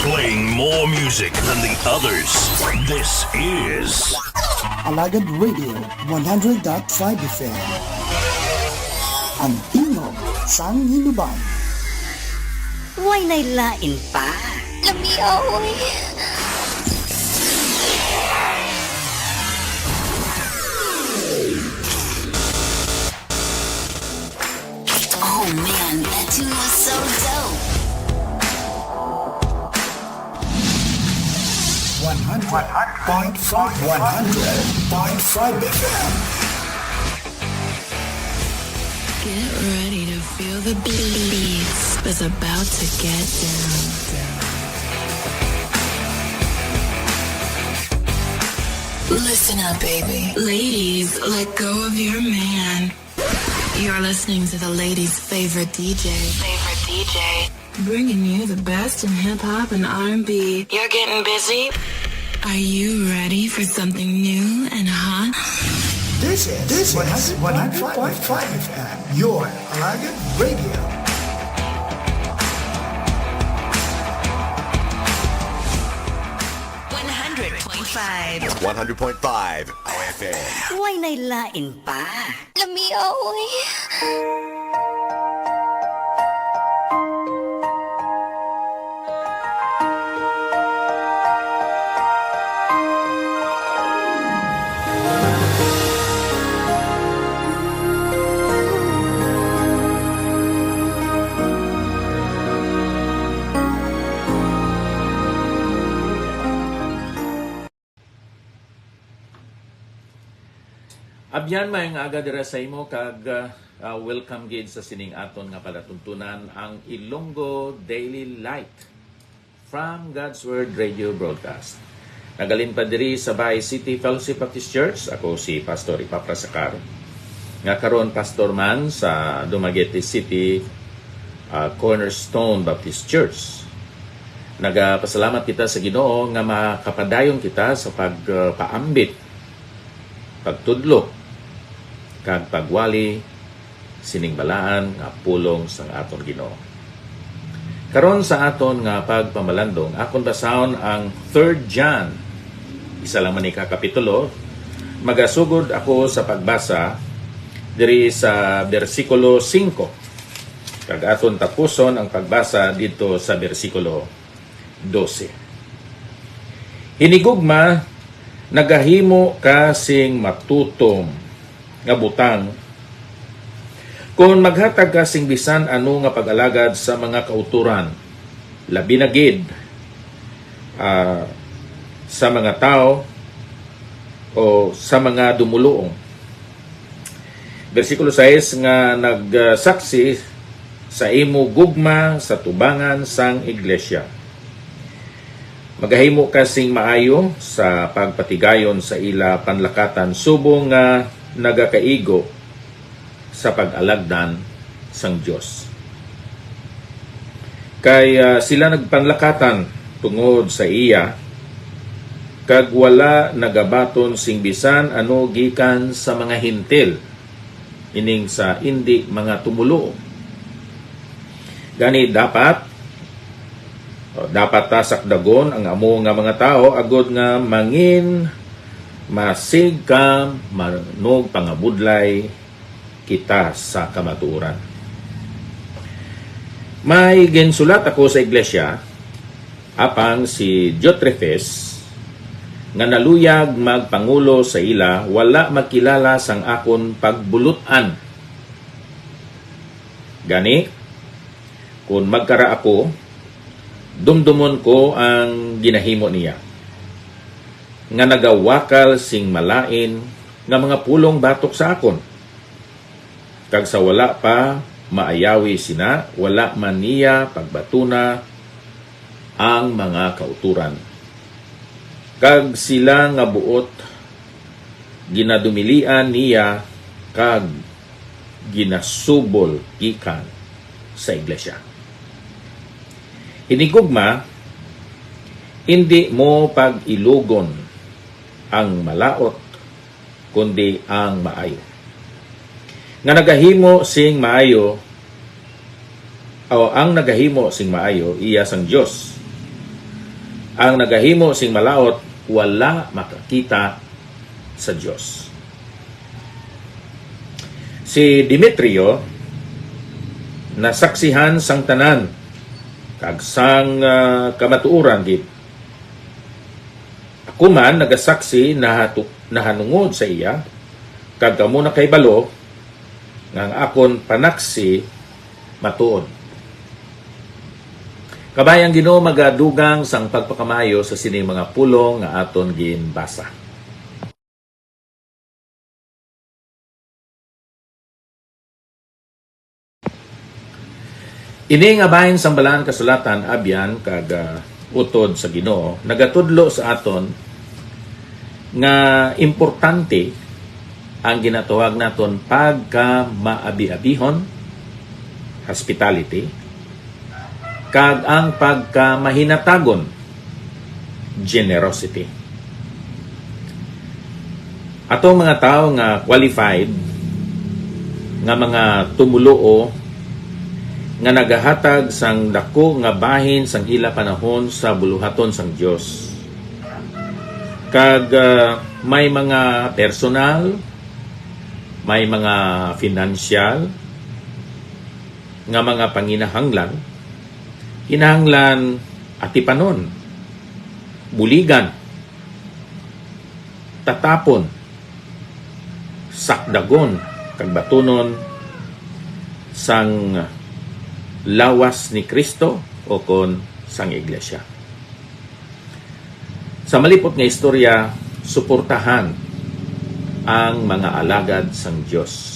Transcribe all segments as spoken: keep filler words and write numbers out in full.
Playing more music than the others. This is Alagad Radio one hundred dot five F M. Ang tingog sang Hinubaan. Way na'y lain pa. Lamia, oy. Oh man, that tune was so dope. One hundred point five, one hundred point five F M. Get ready to feel the beats. It's about to get down. Listen up, baby. Ladies, let go of your man. You're listening to the ladies' favorite D J. Favorite D J. Bringing you the best in hip hop and R and B. You're getting busy? Are you ready for something new and hot? This is, this is one hundred point five F M, your Alagad Radio. One hundred point five. One hundred point five F M. Way na'y lain pa. Lamia, oy. Abyan, maayong aga dira sa imo, kag, ah, ah, welcome gid sa sining aton nga palatuntunan, ang Ilonggo Daily Light from God's Word Radio Broadcast. Naghalin pa diri sa Bay City Fellowship Baptist Church, ako si Pastor Epafras Acar, nga karon pastor man sa Dumaguete City, ah, Cornerstone Baptist Church. Nagapasalamat kita sa Ginoo nga makapadayon kita sa pagpaambit, pagtudlo, kag pagwali sining balaan nga pulong sang aton Ginoo. Karon sa aton nga pagpamalandong, akon basahon ang Third John. Isa lang man ni ka kapitulo. Magasugod ako sa pagbasa diri sa bersikulo singko, kag aton tapuson ang pagbasa didto sa bersikulo dose. Hinigugma, nagahimo ka sing matutom nga butang kon maghatag ka sing bisan ano nga pag-alagad sa mga kautoran, labi na gid, ah, sa mga tawo o sa mga dumuluong. Bersikulo sais, nga nagsaksi sa imo gugma sa tubangan sang iglesia. Magahimo ka sing maayo sa pagpatigayon sa ila panlakatan subong nga nagakaigo sa pag-alagdan sang Dios. Kay, ah, sila nagpanlakatan tungod sa iya, kag wala nagabaton sing bisan ano gikan sa mga Hentil, ining sa indi mga tumoluo. Gani dapat, o, dapat ta sakdagon ang amo nga mga tawo, agod nga mangin masigka manugpangabudlay kita sa kamatuoran. May ginsulat ako sa iglesia, apang si Diotrefes, nga naluyag magpangulo sa ila, wala magkilala sang akon pagbulut-an. Gani, kon magkara ako, dumdumon ko ang ginahimo niya, nga nagawakal sing malain nga mga pulong batok sa akon. Kag sa wala pa maayawi sina, wala man niya pagbatuna ang mga kautoran. Kag sila nga buot ginadumilian niya kag ginasubol gikan sa iglesia. Hinigugma, indi mo pag-ilugon ang malaut, kundi ang maayo. Nga nagahimo sing maayo, o ang nagahimo sing maayo, iya sang Dios. Ang nagahimo sing malaut wala makakita sa Dios. Si Demetrio nasaksihan sang tanan kag sang, ah, kamatuoran gid. Ako man nagasaksi nahatu-, nahanungod sa iya, kag kamo nakahibalo nga ang akon panaksi matuod. Kabay ang Ginoo magadugang sang pagpakamaayo sa sining mga pulong nga aton ginbasa. Ini nga bahin sang Balaan Kasulatan, abyan kag, ah, utod sa Ginoo, nagatudlo sa aton nga importante ang ginatawag naton pagkamaabi-abihon, hospitality, kag ang pagkamahinatagon, generosity. Atong mga tawo nga qualified, nga mga tumoluo, nga nagahatag sang daku nga bahin sang ila panahon sa buluhaton sang Dios, kag, ah, may mga personal, may mga financial nga mga panginahanglan, kinahanglan atipanon, buligan, tatapon, sakdagon, kag batunon sang lawas ni Cristo o kon sang iglesia. Sa malipot nga istorya, suportahan ang mga alagad sang Dios.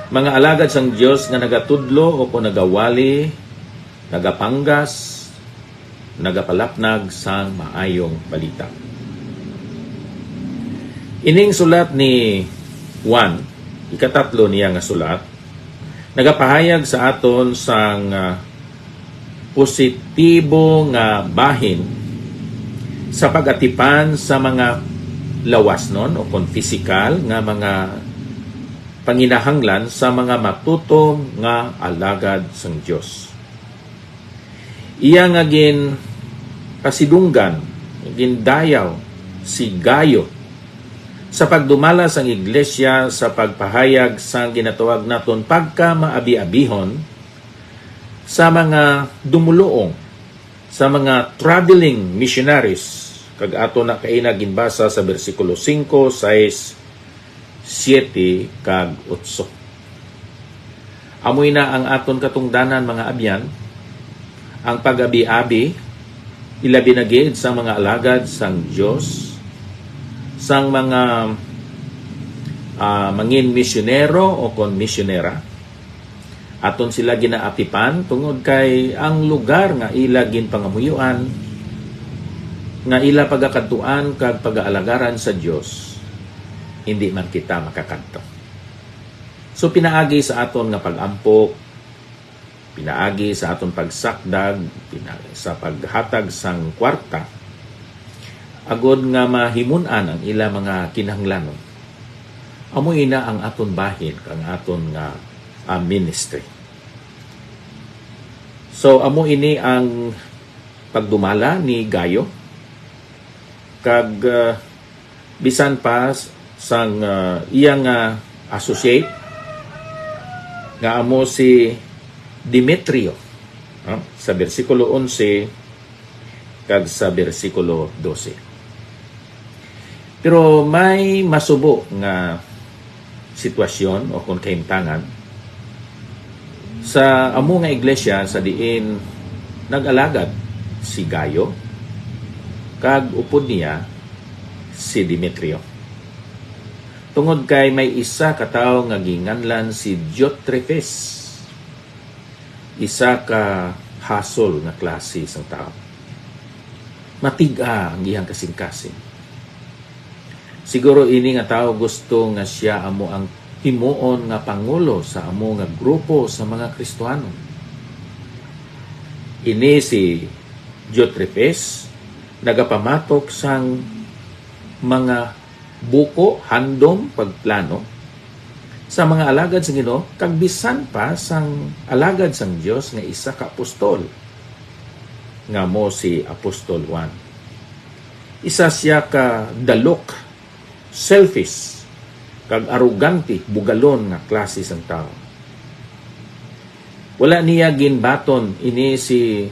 Mga alagad sang Dios nga nagatudlo o kon nagawali, nagapanggas, nagapalapnag sang maayong balita. Ining sulat ni Juan, ikatatlo niya nga sulat, nagapahayag sa aton sang, ah, positibo nga bahin sa pag-atipan sa mga lawasnon o kon pisikal nga mga panginahanglan sa mga matutom nga alagad sang Dios. Iya nga ginpasidunggan, gindayaw si Gayo sa pagdumala sang iglesia sa pagpahayag sang ginatawag naton pagkamaabi-abihon sa mga dumuluong, sa mga traveling missionaries, kag ato na kaina ginbasa sa bersikulo singko, sais, siyete, kag otso. Amo ina ang aton katungdanan, mga abyan, ang pag-abi-abi, ilabi na gid sa mga alagad sang Dios, sang mga, ah, mangin misyonero o kon misyonera. Aton sila ginaatipan tungod kay ang lugar nga ila ginpangamuyuan, nga ila pagakadtuan kag pagaalagaan sa Dios, hindi man kita makakadto. So, pinaagi sa aton nga pag-ampok, pinaagi sa aton pagsakdag, pina-, sa paghatag sang kwarta, agod nga mahimon-an ang ila mga kinahanglanon, amo ina ang aton bahin kag aton nga, ah, ministry. So, amo ini ang pagdumala ni Gayo, kag, ah, bisan pa s-, sang, ah, iya nga associate nga amo si Demetrio, no? Sa bersikulo onse kag sa bersikulo dose. Pero may masubo nga sitwasyon o kon kahimtangan sa amo nga iglesia sa diin nag-alagad si Gayo kag upod niya si Demetrio. Tungod kay may isa ka tawo nga ginganlan si Diotrefes, isa ka hasol nga klase sang tawo. Matig-a ang iyang kasingkasing. Siguro ini nga tawo gusto nga sia amo ang himuon nga pangulo sa amo nga grupo sa mga Kristiyanon. Ini si Diotrefes nagapamatok sang mga buko, handom, pagplano sa mga alagad sa Ginoo, kag bisan pa sang alagad sang Dios nga isa ka apostol. nga amo si Apostol Juan. Isa sia ka dalok, selfish, kag arogante, bugalon nga klase sang tawo. Wala niya ginbaton ini si,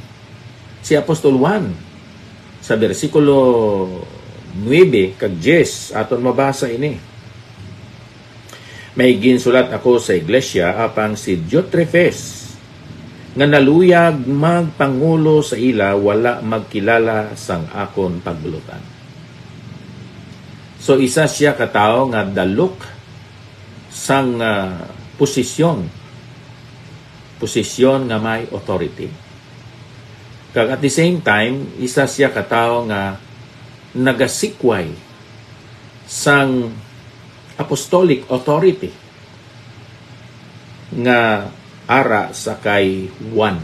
si Apostol Juan. Sa bersikulo nuebe kag diyes, aton mabasa ini. May ginsulat ako sa iglesia, apang si Diotrefes, nga naluyag magpangulo sa ila, wala magkilala sang akon pagbulotan. So, isa sia ka tawo nga dalok sang, ah, posisyon, posisyon nga may authority. Kag at the same time, isa sia ka tawo nga nagasikway sang apostolic authority nga ara sa kay Juan.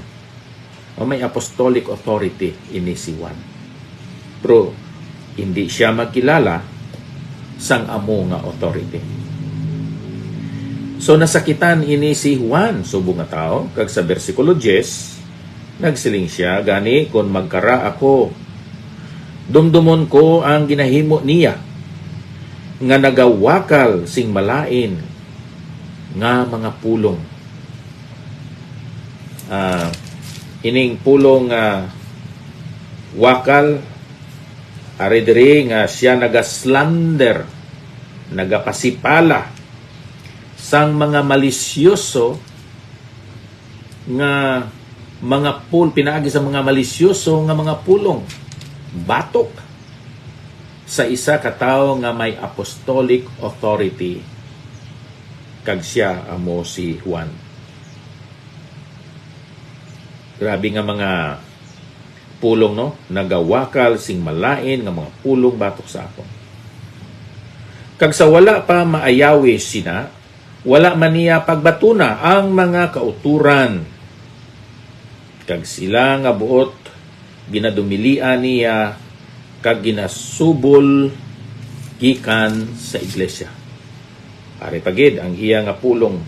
O, may apostolic authority ini si Juan. Pero hindi sia magkilala sang amo nga authority. So, nasakitan ini si Juan, subong nga tawo, kag sa bersikulo diyes, nagsiling sia, "Gani, kon magkara ako, dumdumon ko ang ginahimo niya, nga nagawakal sing malain nga mga pulong." Ah, ining pulong nga wakal, ari diri nga sia nagaslander, nagapasipala sang mga malisyoso nga mga pul-, pinaagi sa mga malisyoso nga mga pulong, batok sa isa ka tawo nga may apostolic authority, kag sia amo si Juan. Grabe nga mga pulong, no? Nagawakal sing malain nga mga pulong batok sa akon. Kag sa wala pa maayawi sina, wala man niya pagbatuna ang mga kauturan. Kag sila nga buot ginadumilian niya kag ginasubol gikan sa iglesia. Ari pa gid ang iya nga pulong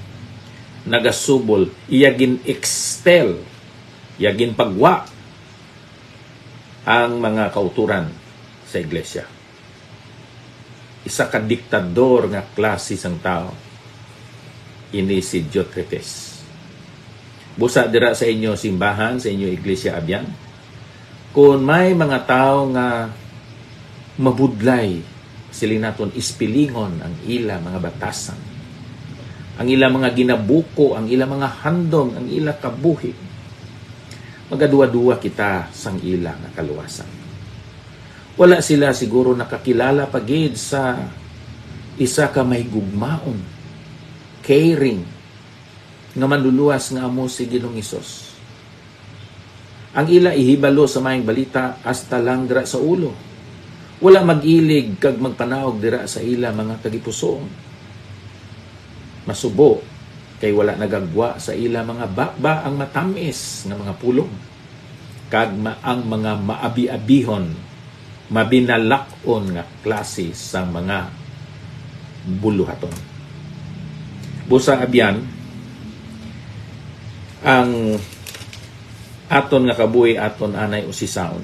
nagasubol, iya gin-expel, iya ginpagwa ang mga kauturan sa iglesia. Isa ka diktador nga klase sang tawo ini si Diotrefes. Busa dira sa inyo simbahan, sa inyo iglesia, abyan, kon may mga tawo nga mabudlay, siling naton, ispilingon ang ila mga batasan, ang ila mga ginabuko, ang ila mga handom, ang ila kabuhi, magaduwa-duwa kita sang ila nga kaluwasan. Wala sila siguro nakakilala pa gid sa isa ka mahigugmaon, caring, nga manluluwas nga amo si Ginoong Hesus. Ang ila ihibalo sa Maayong Balita hasta lang dira sa ulo. Wala mag-ilig kag magpanaog dira sa ila mga tagipusoon. Masubo, kay wala nagagwa sa ila mga baba ang matamis nga mga pulong, kag ma-, ang mga maabi-abihon, mabinalak-on nga klase sang mga buluhaton. Busa, abyan, ang aton nga kabuhi aton anay usisaon.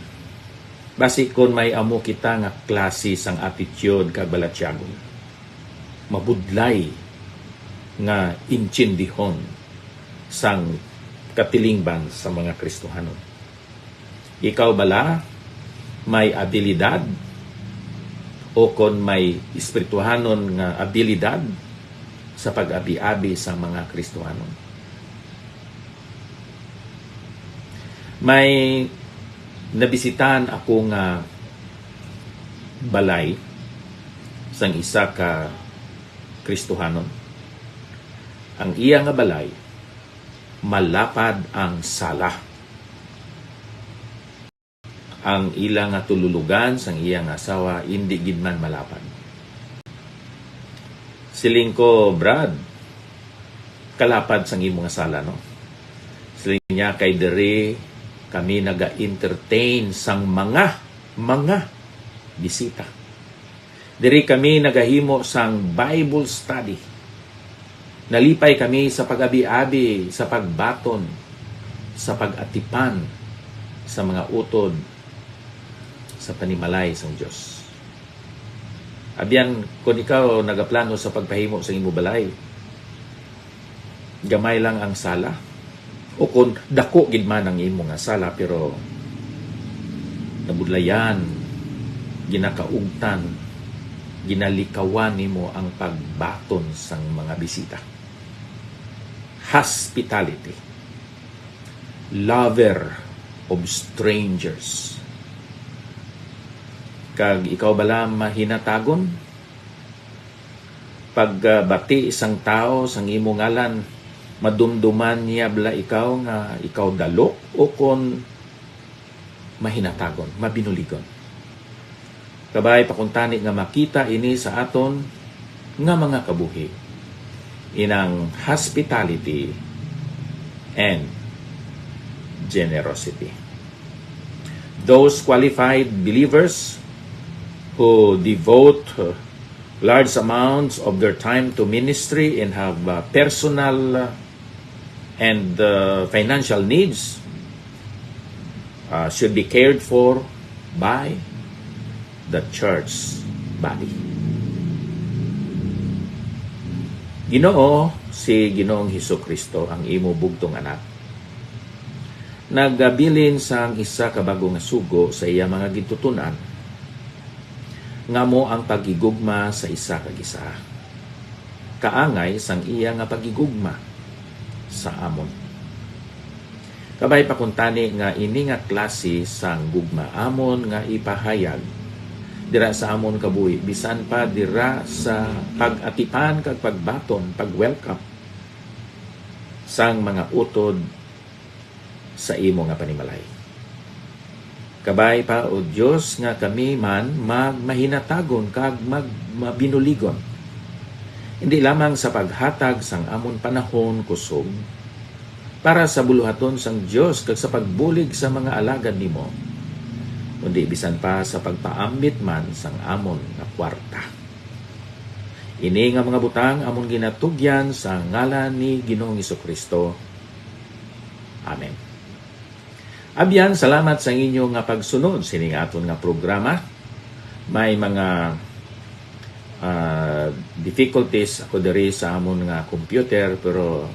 Basi kon may amo kita nga klase sang attitude kag balatyagon, mabudlay nga intindihon sang katilingban sa mga Kristohanon. Ikaw bala may abilidad o kon may espirituhanon nga abilidad sa pag-abi-abi sa mga Kristohanon? May nabisitaan ako nga balay sang isa ka Kristohanon. Ang iya nga balay, malapad ang sala. Ang ila nga tululugan sang iya nga asawa indi gid man malapad. Siling ko, "Brad, kalapad sang imo nga sala, no?" Siling niya, "Kay diri kami naga-entertain sang mga, mga bisita." Diri kami nagahimo sang Bible study. Nalipay kami sa pag-abi-abi, sa pagbaton, sa pag-atipan, sa mga utod sa panimalay sang Dios. Abyan, kon ikaw nagaplano sa pagpahimo sa imo balay, gamay lang ang sala, o kon dako gid man ang imo nga sala, pero nabudlayan, ginakaugtan, ginalikawan nimo ang pagbaton sang mga bisita. Hospitality, lover of strangers. Kag ikaw bala mahinatagon? Pagbati sang tawo sang imo ngalan, madumduman niya bala ikaw nga ikaw dalok, o kon mahinatagon, mabinuligon? Kabay pa kuntani nga makita ini sa aton nga mga kabuhi, inang hospitality and generosity. Those qualified believers who devote, uh, large amounts of their time to ministry and have, uh, personal, uh, and, uh, financial needs, uh, should be cared for by the church body. Ginoo, si Ginoong Hesus-Kristo, ang imo bugtong Anak, nagabilin sang isa ka bag-o nga sugo sa iya mga gintuton-an, nga amo ang paghigugma sa isa kag isa, kaangay sang iya nga paghigugma sa amon. Kabay pa kuntani nga ini nga klase sang gugma amon nga ipahayag dira sa amon kabuhi, bisan pa dira sa pag-atipan kag pagbaton, pag-welcome sang mga utod sa imo nga panimalay. Kabay pa, O Dios, nga kami man magmahinatagon kag magmabinuligon, indi lamang sa paghatag sang amon panahon kusog para sa buluhaton sang Dios kag sa pagbulig sa mga alagad nimo, kundi bisan pa sa pagpaambit man sang amon nga kwarta. Ini nga mga butang amon ginatugyan sa ngalan ni Ginoong Jesu-Cristo. Amen. Abyan, salamat sa inyo nga pagsunod sini nga aton nga programa. May mga, ah, difficulties ako diri sa amon nga computer, pero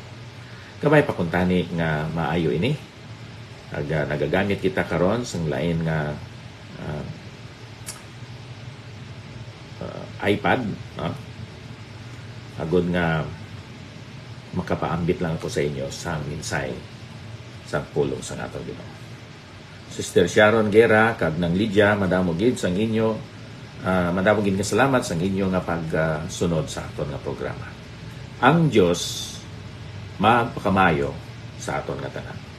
kabay pa kuntani nga maayo ini. Ag, ah, nagagamit kita karon sang lain nga, ah, ah, iPad, no? Agod nga makapaambit lang ako sa inyo sang mensahe sang pulong sang aton Ginoo. Sister Sharon Guerra kag Nang Lydia, madamo gid sang inyo, ah, madamo gid nga salamat sang inyo nga pagsunod sa aton nga programa. Ang Dios magpakamayo sa aton nga tanan.